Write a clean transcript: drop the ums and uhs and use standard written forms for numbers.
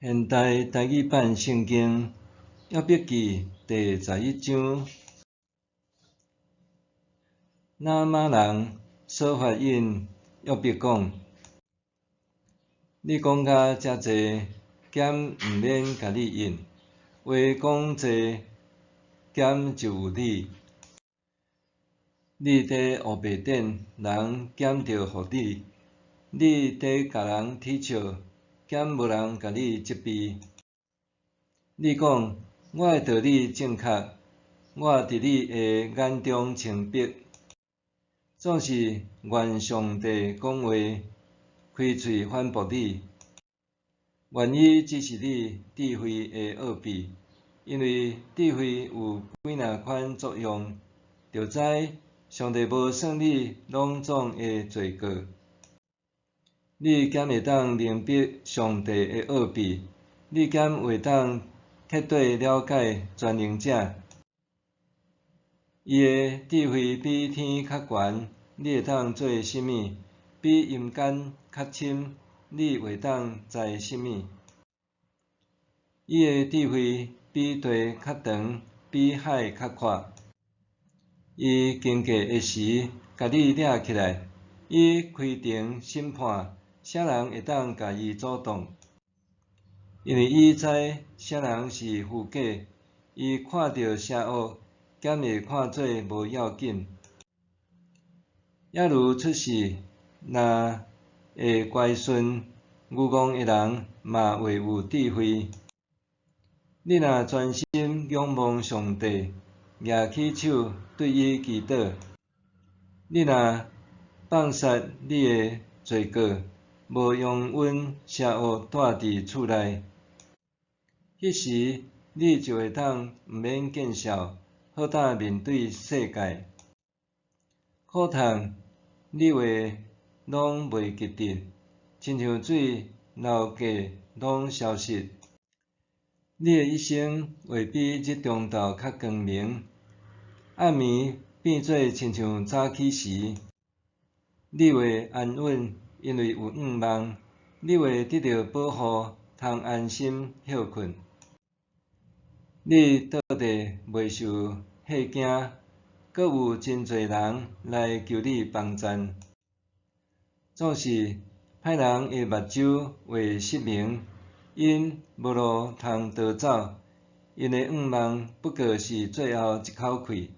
現代台語版聖經約伯記第十一章，拿瑪人瑣法應約伯講：你講甲遮濟，兼毋免共你應；話講濟，兼就有理。你佇烏白頂，人兼著唬你；你佇共人啼笑，兼無人共你責備。你講，我的道理正確，我佇你的眼中清白。總是願上帝講話，開喙反駁你。願伊指示你智慧的奧秘，因為智慧有幾若款作用，就知上帝無算你攏總的罪過。你敢會當明白上帝的奧秘？你敢會當徹底了解全能者？伊的智慧比天較懸，你會當做啥物？比陰間較深，你會當知啥物？伊的智慧比地較長，比海較闊。伊經過的時，共你掠起來；伊開庭審判，啥人會當共伊阻擋？因為伊知啥人是虛假，伊看著邪惡，敢會看做無要緊？猗盧出世，若會乖順，愚戇的人嘛會有智慧。你若專心仰望上帝，舉起手對伊祈禱，你若放殺你的罪過，無容允邪惡蹛佇厝內，彼時你就會當毋免見笑，好膽面對世界。苦痛你會攏袂記得，親像水流過攏消失。你的一生會比日中晝較光明，暗暝變做親像早起時。你會安穩，因為有向望；你會得著保護，通安心歇睏。你倒地袂受嚇驚，閣有真濟人來求你幫贊。總是歹人的目睭會失明，𪜶無路通逃走，𪜶的向望不過是最後一口氣。